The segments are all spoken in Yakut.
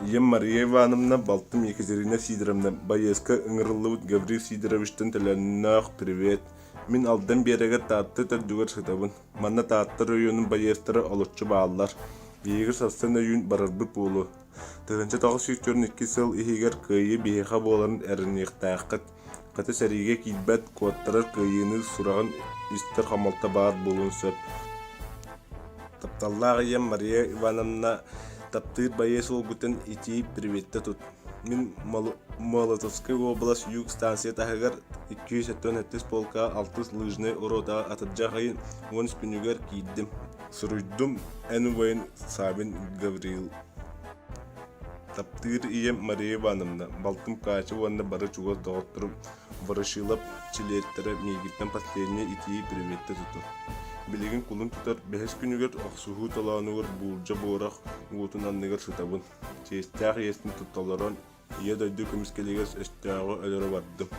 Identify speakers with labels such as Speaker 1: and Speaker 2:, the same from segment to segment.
Speaker 1: Ийэм Мария Ивановна, балтым Екатерина Сидоровна байыаска ыҥырыллыбыт Гаврил Сидоровичтан төлөннөөх привет. Мин Алдан биэрэгэр Таатта төрдүгэр сытабын. Манна Таатта оройуонун байыастара олоччу бааллар. Биһиги сарсын өйүүн барарбыт буолуо. 1942 сыл иһигэр Кыайыы биһиэхэ буоларын эрэниэхтээххит. Хата сэриигэ киирбэт, куоттарар кыайыыны сураҕын истэр хомолто баар буолуон сөп. Тапталлаах ийэм Мария Ивановна таптыыр байыас уолгутун итии приветтэ тут. Мин Молотовскай уобалас Юг станция таһыгар 277 полка алтыс лыжнай ротаҕа атырдьах ыйын 10 күнүгэр киирдим. Суруйдум эн убайын Савин Гавриил. Таптыыр ийэм Мария Ивановна, балтым Катя уонна бары чугас доҕотторум Ворошилов чилиэттэрэ миигиттэн последний итии приветтэ тутар. Билигин кулун тутар бэһис күнүгэр охсуһуу толоонугар буулдьа буорах уотун анныгар сытабын. Чиэстээх иэспин тутталларан Ийэ дойду көмүскэлигэр өстөөҕү өлөрө бардым.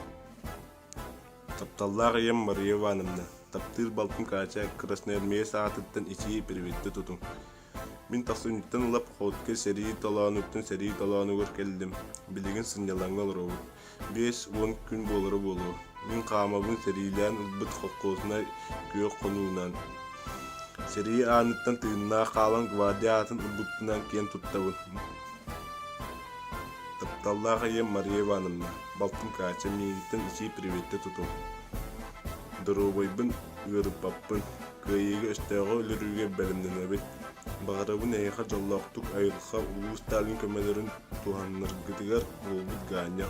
Speaker 1: Тапталлаах ийэм Мария Ивановна, таптыыр балтым Катя красноармеец аатыттан итии приветтэ тутуҥ. Мин тахсынньыттан ыла походка сэрии толоонуттан сэрии толоонугар кэллим. Билигин сынньалаҥҥа олоробут. 50 күн буолара буолуо. Мин хаамабын сэриилээн ылбыт холкуоһунай күөх хонуунан. Сэрии ааныттан тыыннаах хаалан гвардия аатын ылбыппынан киэн туттабын. Тапталлаах ийэм Мария Ивановна, балтым Катя миигиттэн итии приветтэ тутуҥ. Доруобайбын, ыарыппаппын, кыайыыга өстөөҕү өлөрүүгэ бэлэмнэнэбин. Баҕарабын эһиэхэ дьоллоохтук айылҕа Улуу Сталин көмөлөрүн туһанаргытыгар, уолбут Ганя.